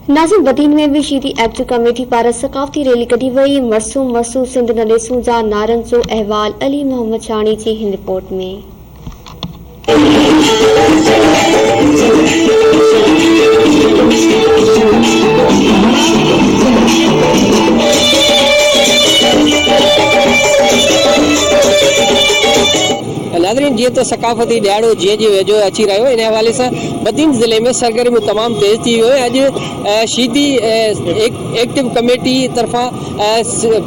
ناظم بدين ۾ به شيدي active committee پاران ثقافتي ريلي ڪڍي وئي، مرسون مرسون سنڌ نه ڏيسون جا نعرن جو احوال علي محمد شاهاڻي جي هن رپورٽ ۾. ناظرين جيئن ته ثقافتي ڏهاڙو جيئن جيئن ويجهو اچي رهيو ان حوالي سان بدين ضلعي ۾ سرگرميون تمام تيز ٿي ويون ۽ اڄ شيدي ايڪٽو ڪميٽي طرفان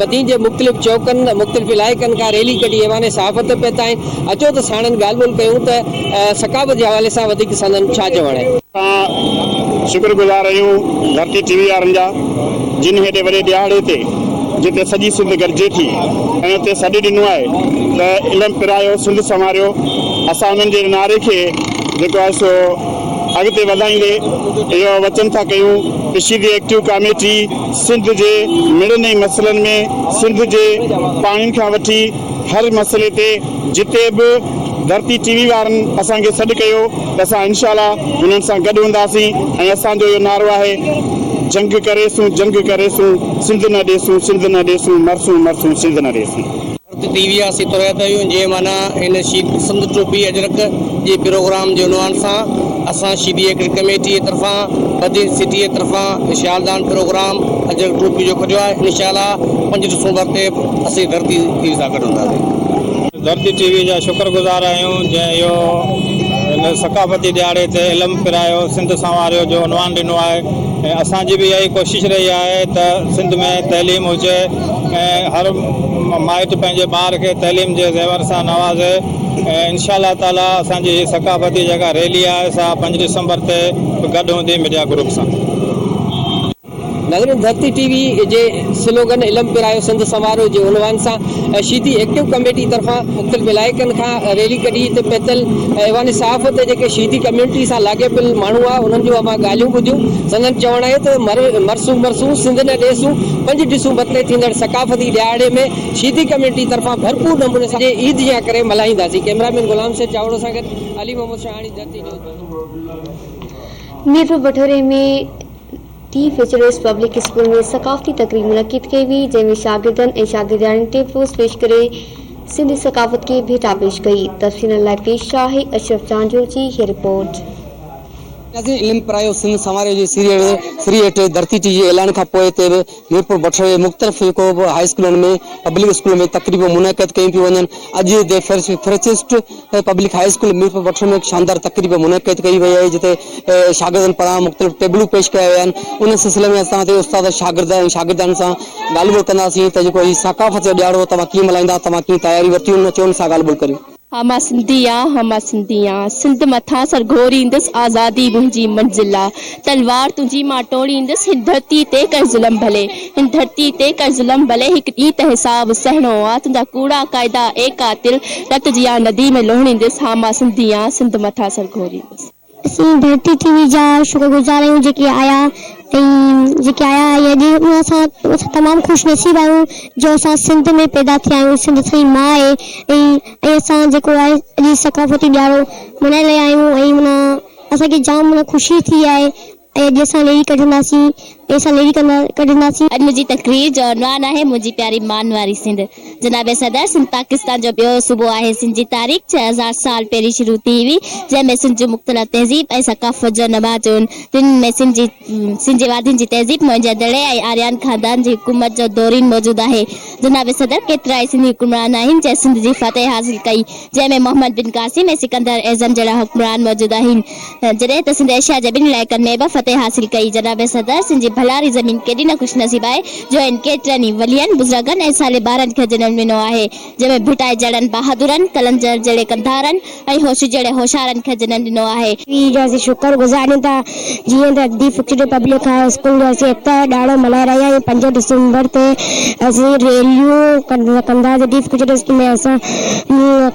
بدين جي مختلف چوڪن مختلف علائقن کان ريلي ڪڍي ايوان صحافت تي پهتا آهن اچو ته ساڻن ڳالهه ٻولهه ڪيون ته ثقافت جي حوالي سان وڌيڪ سندن ڇا چوڻ آهي. اسان شڪر گذار آهيون ڌرتي ٽي وي وارن جا جن هيڏي وڏي ڏهاڙي تي جتي سڄي سنڌ گڏجي ٿي ۽ اتي سڏ ڏنو آهي ته علم پرايو سنڌ سنواريو اسان انهن جي نعري کي جيڪو آهي سو اڳتي وڌائيندي اهو وچن ٿا ڪيون ته شيدي ايڪٽو ڪاميٽي سنڌ جي مڙنئي مسئلن ۾ سنڌ جي پاڻين کان وٺي هر مسئلي تي جتي به ڌرتي ٽي وي وارن اسان کي سڏ ڪيو ته اسان انشاء الله انهن سان گڏ هونداسين ۽ اسان جو اهو نعرو آهي جنگ ڪريسون جنگ ڪريسون سنڌ نه ڏيسون سنڌ نه ڏيسون مرسون مرسون سنڌ نه ڏيسون. ڌرتي ٽي وي اسين ترهيت آهيون جنهن معنيٰ هن شھيد سنڌ ٽوپي اجرڪ جي پروگرام جي عنوان سان اسان شھيدي ايڪٽ ڪميٽي جي طرفان بدين سٽي جي طرفان شالدان پروگرام اجرڪ ٽوپي جو ڪڍيو آهي انشاء الله پنج ڊسمبر تي به اسين ڌرتي ٽي وي سان گڏ هونداسين. ڌرتي ٽي وي جا شڪر گذار آهيون جنهن اهو هن ثقافتي ڏهاڙي تي علم پرايو سنڌ سنواريو جو عنوان ڏنو آهي ۽ اسان جي به اها ئي ڪوشش رهي آهي ته سنڌ ۾ تعليم هجي ۽ هر مائٽ پنهنجي ٻار کي تعليم جي زيور سان نوازي ۽ انشاء الله تعالي اسان جي هي ثقافتي جيڪا ريلي آهي سا پنج ڊسمبر تي به گڏ هوندي ميڊيا گروپ سان. ناظرين ڌرتي ٽي وي جي سلوگن علم پرايو سنڌ سنواريو جي عنوان سان شيدي ايڪٽو ڪميٽي طرفان مختلف علائقن کان ريلي ڪڍي هتي پهتل ايوان صحافت تي جيڪي شيدي ڪميونٽي سان لاڳاپيل ماڻهو هئا انهن جون اوهان ڳالهيون ٻڌيون سندن چوڻ آهي ته مرسون مرسون سنڌ نه ڏيسون پنج ڊسمبر تي ٿيندڙ ثقافتي ڏهاڙي ۾ شيدي ڪميونٽي طرفان ڀرپور نموني سان عيد جيان ڪري ملهائينداسين ڪئميرا مين غلام حسين چاوڙو سان گڏ علي محمد شاهاڻي ڌرتي نيوز بدين. ميرپور بٺوري ۾ ٽي فيچرس پبلڪ اسڪول ۾ ثقافتي تقريب منعقد ڪئي وئي، جنهن ۾ شاگردن ۽ شاگردياڻين ٽيبلوز پيش ڪري سنڌي ثقافت کي ڀيٽا پيش ڪئي. تفصيلن لاء پيش آهي اشرف چانڊيو جي هي رپورٽ. ناظرين علم پرايو سنڌ سنواريو جي سري سري هيٺ ڌرتي ٽي جي اعلان کان پوء هتي به ميرپور بٺوري جي مختلف جيڪو به هاء اسڪولن ۾ پبلڪ اسڪولن ۾ تقريبون منعقد ڪيون پيون وڃن اڄ the first public high school Mirpur Bathoro ۾ هڪ شاندار تقريب منعقد ڪئي وئي آهي جتي شاگردن پاران مختلف ٽيبلو پيش ڪيا ويا آهن ان سلسلي ۾ اسان هتي استاد شاگرد ۽ شاگردياڻين سان ڳالهه ٻولهه ڪنداسين ته جيڪو هي ثقافت جو ڏهاڙو توهان ڪيئن ملهائيندا توهان ڪيئن تياري ورتيون اچو ان سان ڳالهه ٻولهه ڪريون. ها مان سنڌي آن ها مان سنڌي آن سنڌ مٿان سر گهوريندس آزادي منهنجي منزل آ تلوار تنهنجي مان ٽوڙيندس هن ڌرتي تي ڪر ظلم ڀلي هن ڌرتي تي ڪر ظلم ڀلي هڪ ڏينهن ته حساب سهڻو آ تنهنجا ڪوڙا قاعدا اي قاتل رت جيان ندي ۾ لوهڻيندس ها مان سنڌي آن سنڌ مٿان سر گهوريندس. اسين ڌرتي ٽي وي جا شڪر گذار آهيون جيڪي آيا ۽ جيڪي آيا ۽ اڄ ان اسان اسان تمام خوش نصيب آهيون جو اسان سنڌ ۾ پيدا ٿيا آهيون سنڌ اسان جي ماء آهي ۽ ۽ اسان جيڪو آهي اڄ ثقافتي ڏهاڙو ملهائي رهيا آهيون ۽ معنيٰ اسان کي جام معنيٰ خوشي ٿي آهي ۽ اڄ اسان ريلي ڪڍنداسين ۽ اسان ريلي ڪندا ڪڍنداسين. اڄ منهنجي تقرير جو عنوان آهي منهنجي پياري مانواري سنڌ. جناب صدر، سنڌ پاڪستان جو ٻيو صوبو آهي. سنڌ جي تاريخ 6000 سال پهرين شروع ٿي هئي، جنهن ۾ سنڌ جون مختلف تهذيب ۽ ثقافت جو نماز هن. تن ۾ سنڌ جي سنڌ جي وادين جي تهذيب موئن جي دڙي ۽ آريان خاندان جي حڪومت جو دورين موجود آهي. جناب صدر، ڪيترائي سنڌي حڪمران آهن، جنهن سنڌ جي فتح حاصل ڪئي، جنهن ۾ محمد بن قاسم ۽ سڪندر اعظم جهڙا حڪمران موجود آهن. جڏهن ته سنڌ ايشيا جي ٻن علائقن ۾ به فتح حاصل ڪئي. جناب صدر، سنڌ جي ڀلاري زمين ڪيڏي نه خوش نصيب آهي، جو هن ڪيترن ئي ولين، بزرگن ۽ صالح ٻارن کي جنم ڏنو آهي، جنهن ۾ ڀٽائي جهڙن بهادرن، قلندر جهڙي ڪنڌارن ۽ هوشو جهڙي هوشيارن کي جنم ڏنو آهي. وي جو اسين شڪر گذار آهيون ته جيئن ته the fixed public high school جو اسين ايڪتا جو ڏهاڙو ملهائي رهيا آهيون پنج ڊسمبر تي اسين ريليون ڪنداسين the fixed school ۾ اسان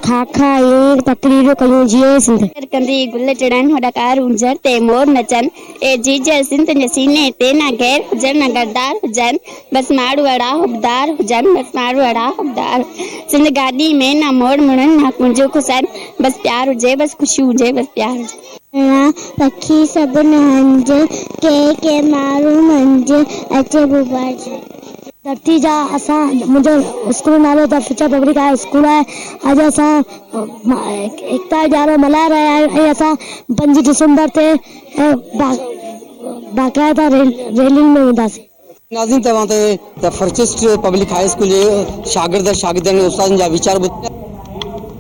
خاڪا ۽ تقريرون ڪيون جيئي سنڌ. ڪنڌي گل چڙهن هوڏا ڪارونجهر تي مور نچن. اي جيجل سنڌ تنهنجي سيني تي نه غير هجن نه غدار هجن بس ماڙوئڙا حبدار هجن بس ماڙوئڙا حبدار سنڌ گاڏي ۾ نه موڙ مڙن نه ڪنجون کسن بس پيار هجي بس خوشيون هجي بس پيار هجي. پکي سڀ هنج، ڪي ڪي ماڻهو منجهه، اچي ٻٻر. ڌرتي جا اسان منهنجو اسڪول جو نالو the future public high school آهي اڄ اسان ايڪتا جو ڏهاڙو ملهائي رهيا آهيون ۽ اسان پنجين ڊسمبر تي باقاعده ريلين ۾ وينداسين. ناظرين توهان ته the futurist public high school جي شاگرد شاگردياڻين استادن جا ويچار ٻڌا.